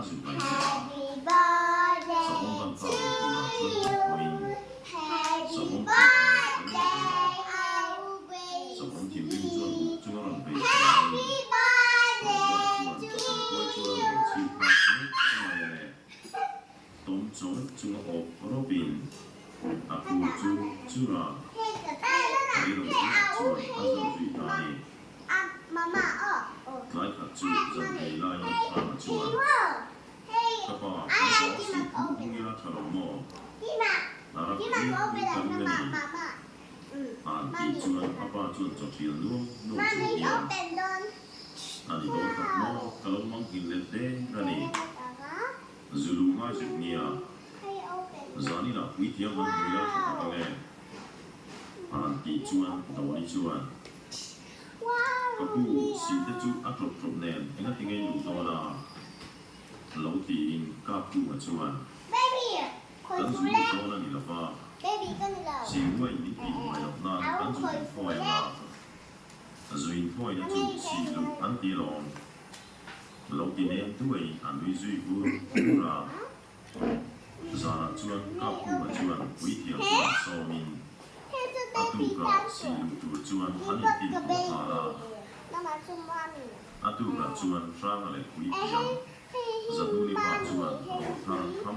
zu ngai hle a. Savawm ban phak lo turah chuan hmanhmawhin savawm chu a lo rawn a. Savawm thinrim chuan uk chunga rawn bei chhuahin Rawlrala chuan ka kumpuai chu a rawn rawn chhip nghak mek mai a le. Tawm chawng chunga awp rawpin a pu chu chura reilote ah chuan a zo zui ta a ni. Tlai khat chu zan ei laiin Hranga chuan, Ka pa, kan zawng si phu hung ila tha lo maw? A rak viau in ka ring a ni. A han tih chuan a pa chuan chawhrial nuam nuam chung hian, A ni dawn tak maw? Ka lo manghilh let der a ni. Zulu ngai zet nia. Zaninah puithiam han hmu ila tha tak ang e. A han tih chuan Dawni chuan, Ka pu, sih te chu a ṭawp ṭawp nen engati nge i luh dawn a? Lo tiin Kapkunga chuan, Kan zu lut dawn a ni lo va, sih ruai min tih buai loh nan kan zu inthawi ang a, zu inthawina chu sih luh an ti alawm. Lo ti nem duai a nui zui vur vur a. Zanah chuan Kapkunga chuan puithiam chuan sawmin a tukah sih luh tur chuan an intin hmuh nghal a. A tukah chuan Hranga leh puithiam Zahnuli pa chuan rawlthar tham.